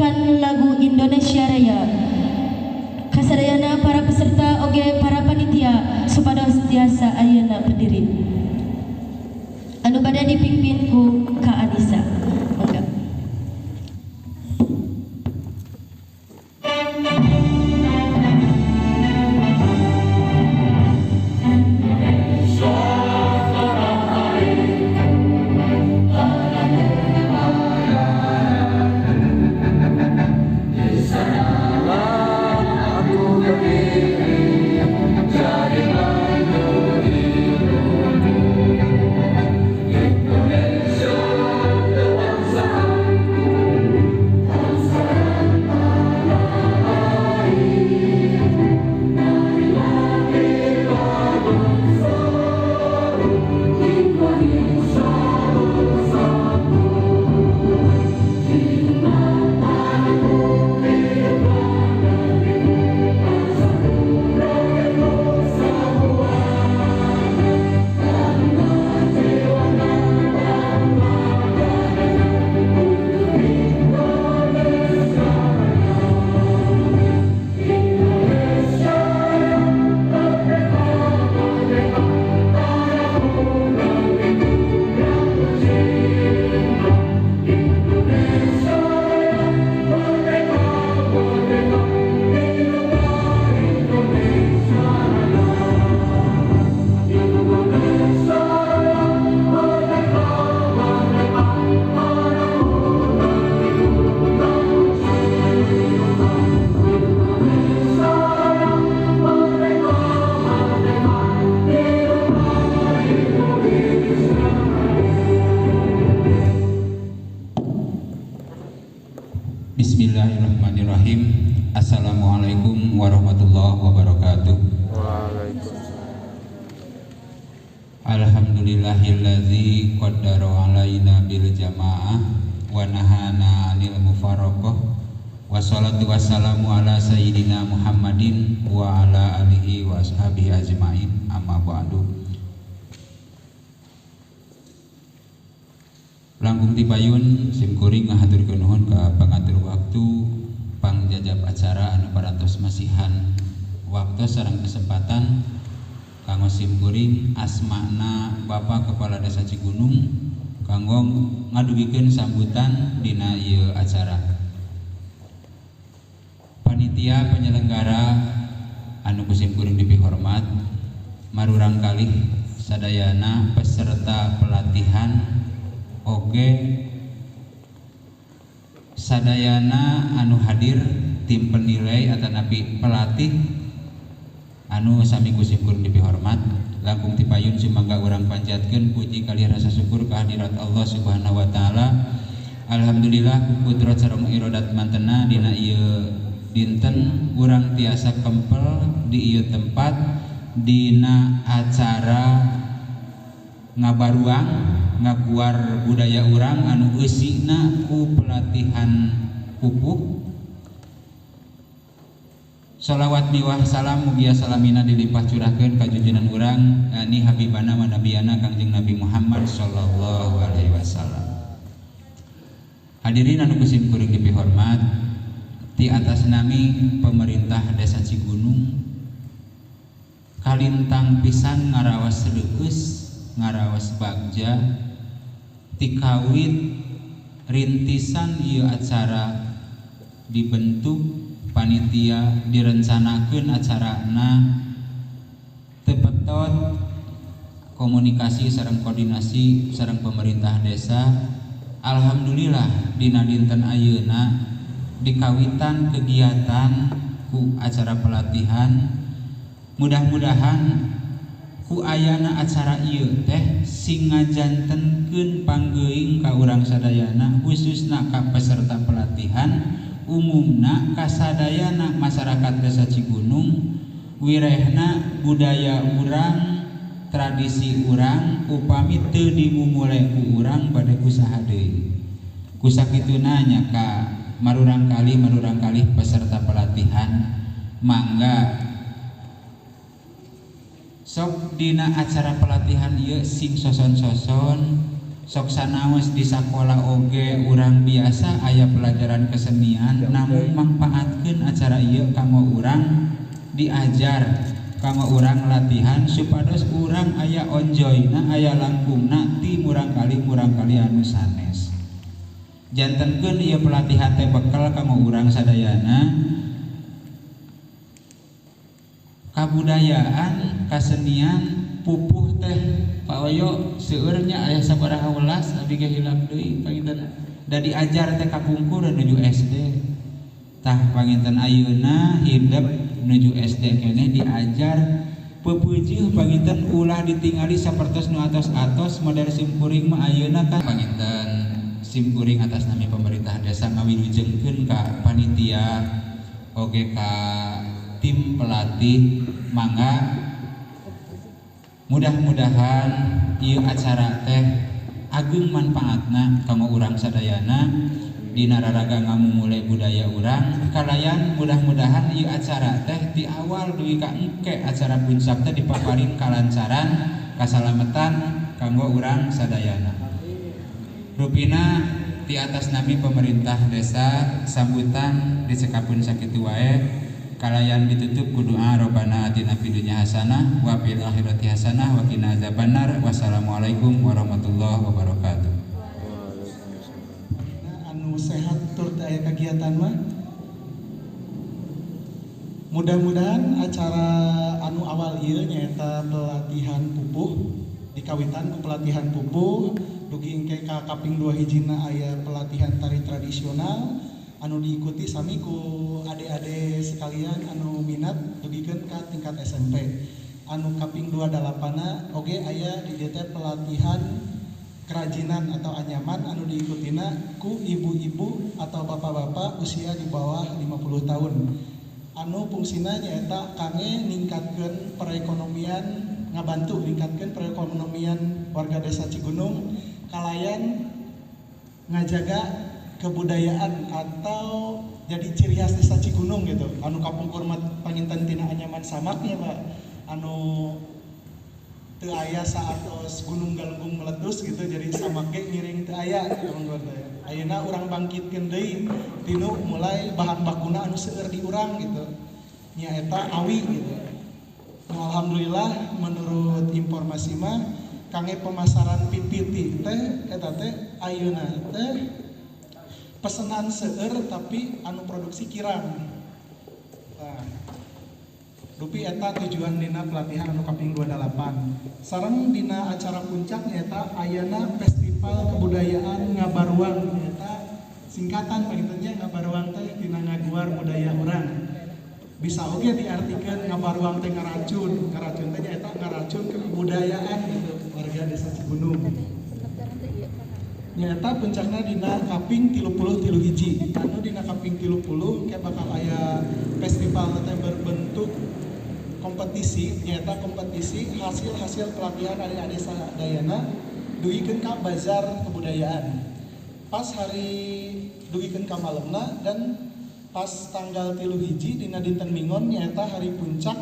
Dinyanyikan lagu Indonesia Raya. Kasadayana para peserta oge para panitia supados tiasa ayeuna berdiri. Anu bade dipimpin ku Ka Anissa. Mangga. Bismillahirrahmanirrahim. Assalamualaikum warahmatullahi wabarakatuh. Waalaikumsalam. Alhamdulillahillazi qaddara alaina bil jamaah wa nahana 'anil mufaraqah. Wassalatu wassalamu ala sayyidina Muhammadin wa ala alihi wa ashabihi ajmain. Amma ba'du. Langkung tipayun simkuring ngahaturkeun nuhun ka pangatur waktu pangjajab acara anu parantos masihan waktu sareng kesempatan kanggo simkuring asmana Bapak Kepala Desa Cigunung kanggo ngadugikeun sambutan dina ieu acara. Panitia penyelenggara anu ku simkuring dipihormat, marurang kalih sadayana peserta pelatihan oge sadayana anu hadir tim penilai atanapi pelatih anu sami ku simkuring dipihormat. Langkung tipayun sumangga urang panjatkeun puji kalih rasa syukur kehadirat Allah Subhanahu wa taala. Alhamdulillah kudrat sareng irodat mantena dina ieu dinten urang tiasa kempel di ieu tempat dina acara ngabaruang ngaguar budaya urang anu eusina ku pelatihan pupuh. Sholawat miwah salam mugia salamina dilimpah curahkeun ka junjunan urang yakni habibana wa nabiyana Kangjeng Nabi Muhammad sallallahu alaihi wasallam. Hadirin anu ku simkuring dipihormat, di atas nami pemerintah Desa Cigunung kalintang pisan ngarawas leukeus ngarawas bagja tikawit rintisan ieu acara dibentuk panitia direncanakeun acarana tepetot komunikasi sareng koordinasi sareng pemerintah desa. Alhamdulillah dina dinten ayeuna dikawitan kegiatan ku acara pelatihan, mudah-mudahan ku ayana acara ieu teh sing ngajantenkeun panggeuing ka urang sadayana khususna ka peserta pelatihan, umumna ka sadayana masyarakat Desa Cigunung, wirehna budaya urang, tradisi urang upami teu dimumule ku urang bade kusaha deui. Kusakituna nya ka marurang kalih peserta pelatihan mangga sok dina acara pelatihan ieu sing soson-soson Sok sanaos di sakola oge urang biasa aya pelajaran kesenian, namun mangpaatkeun acara ieu kanggo urang diajar, kanggo urang latihan supados urang aya onjoyna, aya langkungna ti murangkali-murangkali anu sanes. Jantenkeun ieu pelatihan teh bekal kanggo urang sadayana kabudayaan, kasenian pupuh teh Pak Oyo seueurnya aya sabaraha welas abi ge hilap deui panginten da diajar teh kapungkur nuju SD. Tah panginten ayeuna hidep nuju SD keneh diajar peupeujeuh panginten ulah ditingali sapertos nu atos-atos model simkuring mah ayeuna kan panginten simkuring atas nami pemerintahan desa ngawilujengkeun ka panitia oge ka tim pelatih, mangga mudah-mudahan ieu acara teh agung manfaatna kanggo urang sadayana dina raraga ngamumule budaya urang kalayan. Mudah-mudahan ieu acara teh di awal dugi ka engke acara puncak teh dipaparin kalancaran kasalametan kanggo urang sadayana. Rupina di atas nami pemerintah desa sambutan dicekapun sakitu wae kalayan ditutup ku doa Robbana atina fid dunya hasanah wa fil akhirati hasanah wa qina azabannar. Wassalamualaikum warahmatullahi wabarakatuh. Anu sehat tur teu aya kegiatan mah mudah-mudahan acara anu awal ieu nyaeta pelatihan pupuh dikawitan ku pelatihan pupuh dugi engke ka kaping 2 hijina aya pelatihan tari tradisional anu diikuti sami ku adik-adik sekalian anu minat dugikeun ka tingkat SMP. Anu kaping 28 oge aya di dieu teh pelatihan kerajinan atau anyaman anu diikutina ku ibu-ibu atau bapak-bapak usia di bawah 50 tahun. Anu fungsina nyaeta kangge ningkatkeun perekonomian, ngabantu ningkatkeun perekonomian warga desa Cigunung kalayan ngajaga kebudayaan atau jadi ciri khas desa Cigunung gitu. Anu kapungkur mah panginten tina anyaman samaknya Pak, anu teu aya saatos Gunung Galunggung meletus gitu, jadi samak ge ngiring teu aya kapungkur teh. Ayeuna urang bangkitkeun deui tinu mulai bahan bakuna anu seueur di urang gitu, nyaeta awi gitu. Nah, alhamdulillah menurut informasi mah kangge pemasaran PPT teh eta teh ayeuna teh pesenan seueur tapi anu produksi kirang. Nah, dupi eta tujuan dina pelatihan anu kaping 28. Sareng dina acara puncak nyaeta ayana Festival Kebudayaan Ngabaruang, nyaeta singkatan pangintennya Ngabaruang teh dina ngaguar budaya urang. Bisa oge diartikeun Ngabaruang teh ngaracun, ngaracun teh nyaeta ngaracun kebudayaan gitu warga desa Cigunung. Nyata puncakna dina kaping 33 hiji. Anu dina kaping 30 kayak bakal aya festival teh berbentuk kompetisi, nyata kompetisi hasil-hasil pelatihan adik-adik sadayana dugikeun ka bazar kebudayaan. Pas hari dugikeun ka malemna dan pas tanggal 3 hiji dina dinten Minggon nyata hari puncak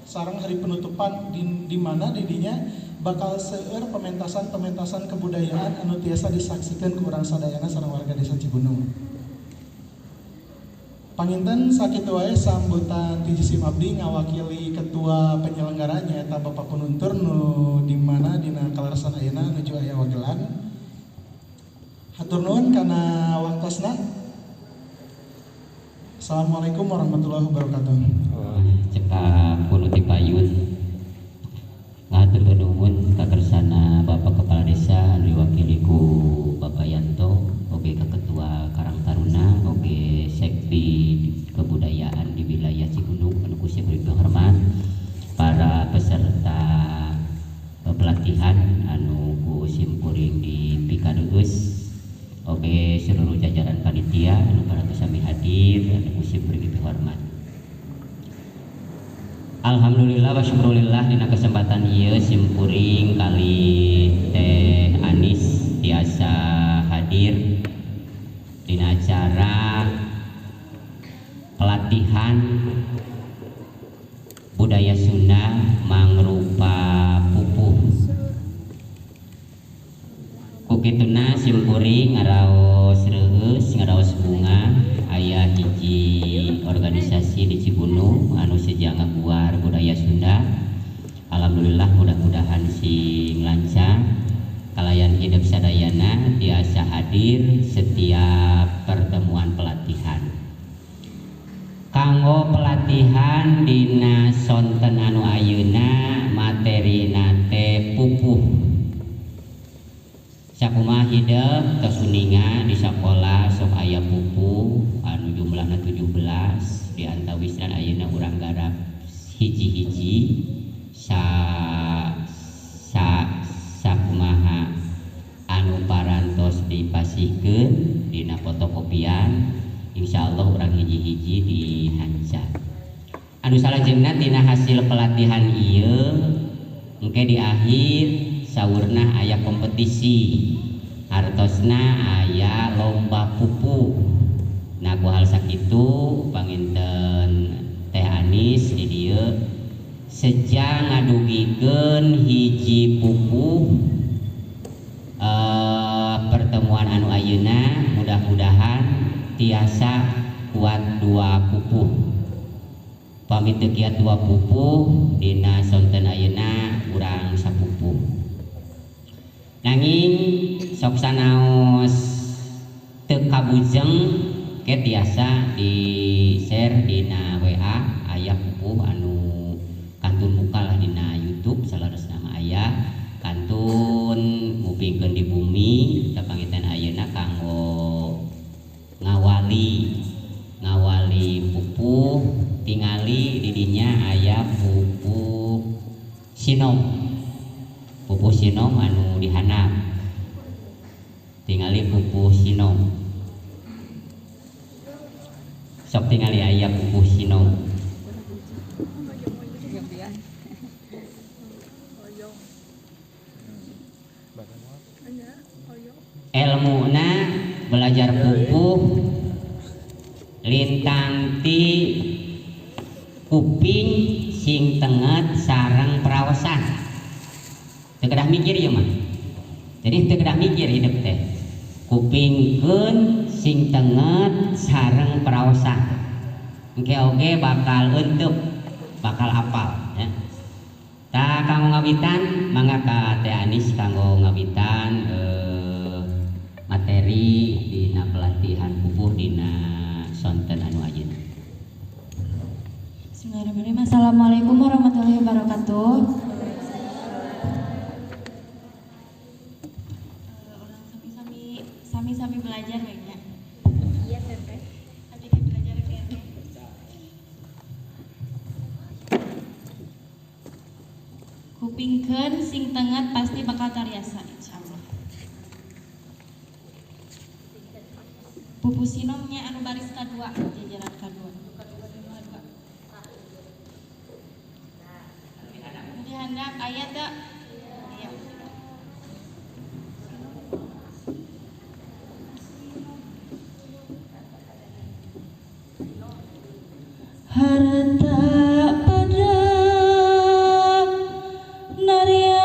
sareng hari penutupan di mana didinya bakal seueur pementasan-pementasan kebudayaan anu tiasa disaksikan ku urang sadayana sareng warga desa Cigunung. Panginten sakitu wae sambutan ti Jisim Abdi ngawakili ketua penyelenggara nyaeta Bapak Penuntur nu di mana dina kaleresan ayeuna nuju aya wagelan. Hatur nuhun kana waktosna. Assalamualaikum warahmatullahi wabarakatuh. Cekap kulo ti payun. Ngatur nuhun kakersana Bapak Kepala Desa anu diwakili ku Bapak Yanto, oge ka Ketua Karang Taruna, oge Sekti Kebudayaan di wilayah Cigunung anu ku simkuring hormat, para peserta pelatihan anu ku simkuring di pikadeus, oge seluruh jajaran panitia anu para sami hadir anu ku simkuring dihormat. Alhamdulillah wa syukurillah dina kesempatan ieu simkuring kali Teh Anis tiasa hadir dina acara pelatihan budaya Sunda mangrupa pupuh. Ku Kukituna simkuring ngaraos reueus ngaraos bunga aya hiji organisasi di Cigunung anu seja ngaguar budaya Sunda. Alhamdulillah mudah-mudahan sing lancar kalayan hidup sadayana tiasa hadir setiap pertemuan pelatihan. Kanggo pelatihan dina sonten anu ayeuna materina teh pupuh. Sakumaha hidep tos uninga di sakola sok aya pupuh anu jumlahna 17 di antawisna ayeuna urang garap hiji-hiji sa sa sakumaha anu parantos dipasihkeun dina fotokopian insyaallah urang hiji-hiji dihanca. Anu salajengna tina hasil pelatihan ieu engke di akhir saurna aya kompetisi hartosna aya lomba pupuh. Nah ku hal sakitu panginten Teh Anis di dieu seja ngadugikeun hiji pupuh pertemuan anu ayeuna mudah-mudahan tiasa kuat dua pupuh. Pamit teu kiat dua pupuh dina sonten ayeuna urang sapupuh. Nanging sok sanaos teu kabujeng ke tiasa di share dina WA aya pupuh anu kantun muka lah dina YouTube saleresna mah aya kantun ngupingkeun di bumi kapangitan ayeuna kanggo ngawali pupuh tingali didinya aya pupuh sinom anu dihandap tingali pupuh sinom sok tingali aya pupuh sinom. Elmuna belajar pupuh lintang ti kuping sing tenget sareng perawasan. Teu kedah mikir ieu mah. Jadi teu kedah mikir hidup teh. Kupingkeun sing tenget sareng perawasan. Engke oge bakal euteup, bakal apal ya. Tah kanggo ngawitan mangga ka Teh Anis kanggo ngawitan materi dina pelatihan pupuh dina sonten anu ayeuna. Bismillahirrahmanirrahim. Assalamualaikum warahmatullahi wabarakatuh. Orang sami-sami belajar we nya. Iya teteh. Abi ge belajar keneh. Kupingkeun sing tenget pasti bakal tariasa insyaallah. Pupuh sinomnya anu baris kadua, jajaran kadua. Dihandap aya teu? Aya. Harta pada nariangan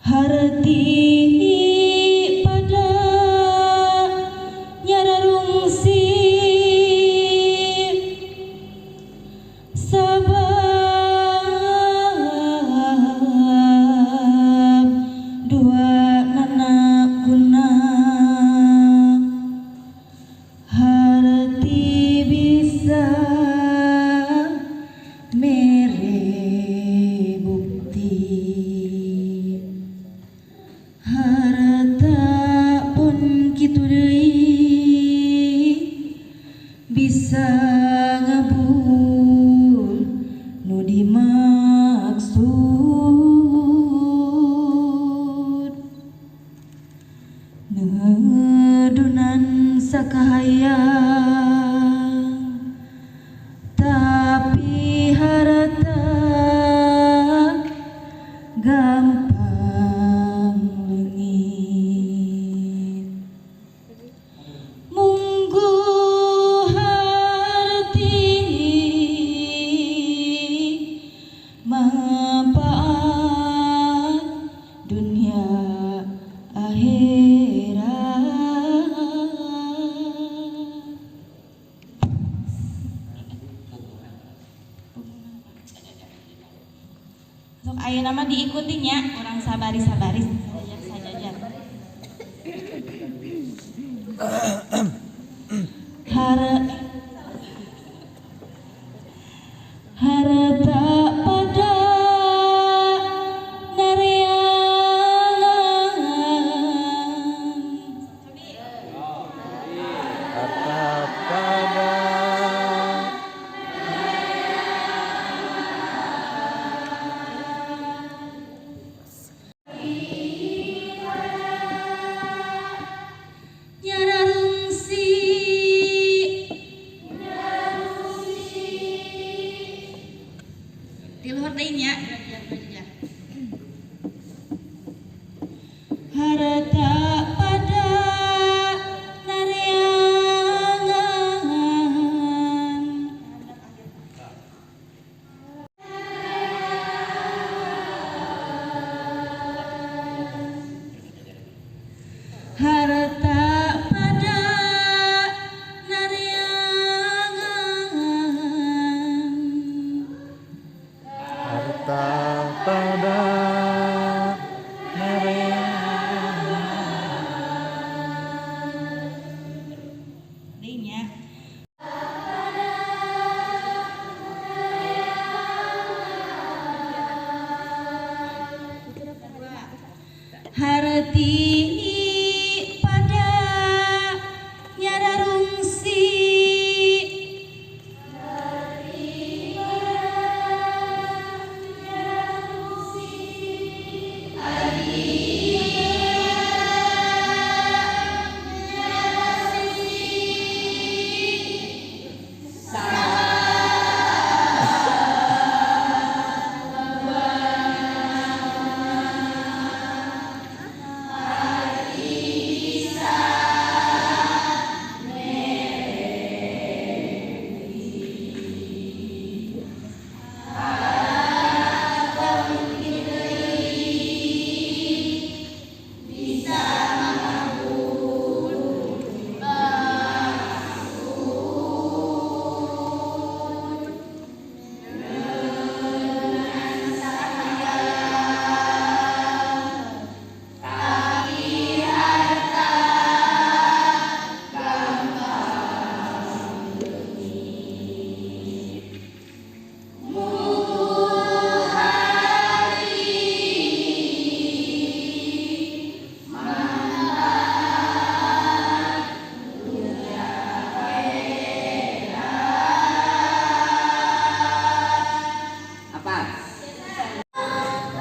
harti pada nyararungsi sabab dua nana guna Sok ayeuna mah diikuti nya, urang sabaris-sabaris sajajar sajajar. Harta pada nareangan. Harta pada Nyararungsi. Di luhur deui nya, belajar. Harta pada nareangan. Harta pada nareangan. Harta pada nareangan. Deui nya. Harti pada nyararungsi.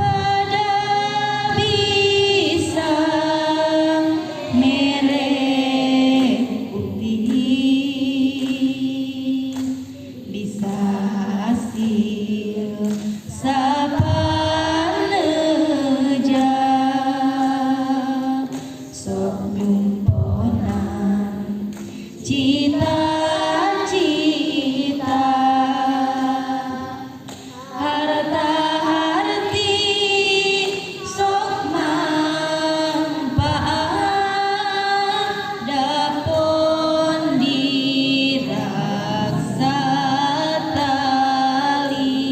Pada bisa mere bukti, bisa hasil sapaneja, sok nyumponan cita-cita. Harta harti sok manfaat, dapon diraksa taliti.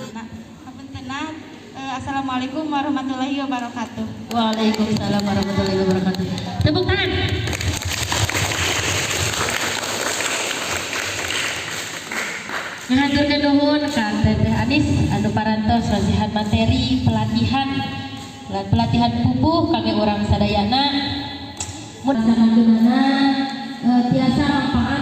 Nah, hapuntenna, assalamualaikum warahmatullahi wabarakatuh. Waalaikumsalam warahmatullahi wabarakatuh. Tepuk tangan. Ngajelaskan materi pelatihan pelatihan pupuh kangge urang sadayana. Mudah-mudahan tiasa manfaat.